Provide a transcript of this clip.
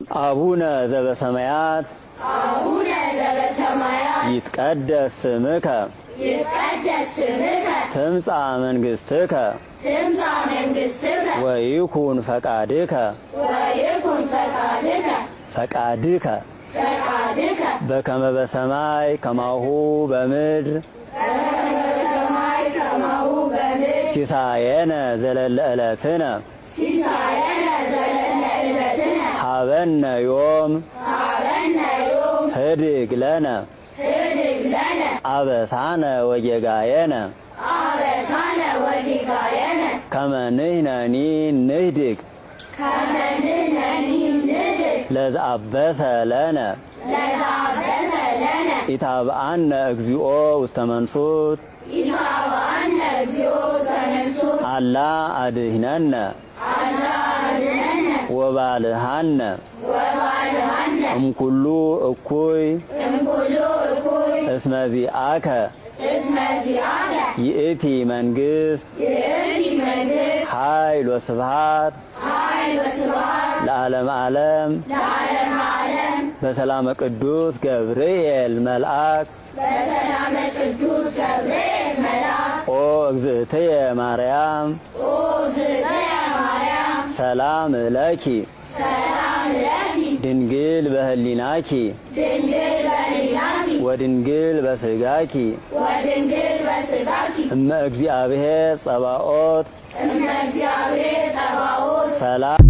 አቡነ ዘበሰማያት፣ አቡነ ዘበሰማያት፣ ይትቀደስ ስምከ፣ ይትቀደስ ስምከ፣ ትምጻእ መንግሥትከ፣ ትምጻእ መንግሥትከ፣ ወይኩን ፈቃድከ፣ ወይኩን ፈቃድከ፣ ፈቃድከ፣ ፈቃድከ፣ በከመ በሰማይ ከማሁ በምድር፣ በሰማይ ከማሁ በምድር፣ ሲሳየነ ዘለለ ዕለትነ፣ ሲሳየነ ዘለለ ዕለትነ፣ ሀበነ ዮም፣ ሀበነ ዮም፣ ህድግ ለነ፣ ህድግ ለነ፣ አበሳነ ወጌጋየነ፣ አበሳነ ወጌጋየነ፣ ከመ ንሕነኒ ንህድግ፣ ከመ ንሕነኒ ንህድግ፣ ለዘአበሰ ለነ፣ ለዘአበሰ ለነ፣ ኢታብአነ እግዚኦ ውስተ መንሱት፣ ኢታብአነ እግዚኦ ውስተ መንሱት፣ አላ አድኅነነ፣ አላ አድኅነነ፣ ወባልሃነ፣ ወባልሃነ፣ እምኩሉ እኩይ፣ እምኩሉ እኩይ፣ እስመ ዚአከ፣ እስመ ዚአከ፣ ይእቲ መንግሥት፣ ይእቲ መንግሥት፣ ኃይል ወስብሃት፣ ኃይል ወስብሃት፣ ለዓለመ ዓለም፣ ለዓለመ ዓለም። በሰላመ ቅዱስ ገብርኤል መልአክ፣ በሰላመ ቅዱስ ገብርኤል መልአክ፣ ኦ እግዝእትየ ማርያም፣ ኦ እግዝእትየ ማርያም፣ ሰላም ለኪ፣ ሰላም ለኪ፣ ድንግል በህሊናኪ፣ ድንግል በህሊናኪ፣ ወድንግል በስጋኪ፣ ወድንግል በስጋኪ፣ እመ እግዚአብሔር ጸባኦት፣ እመ እግዚአብሔር ጸባኦት፣ ሰላም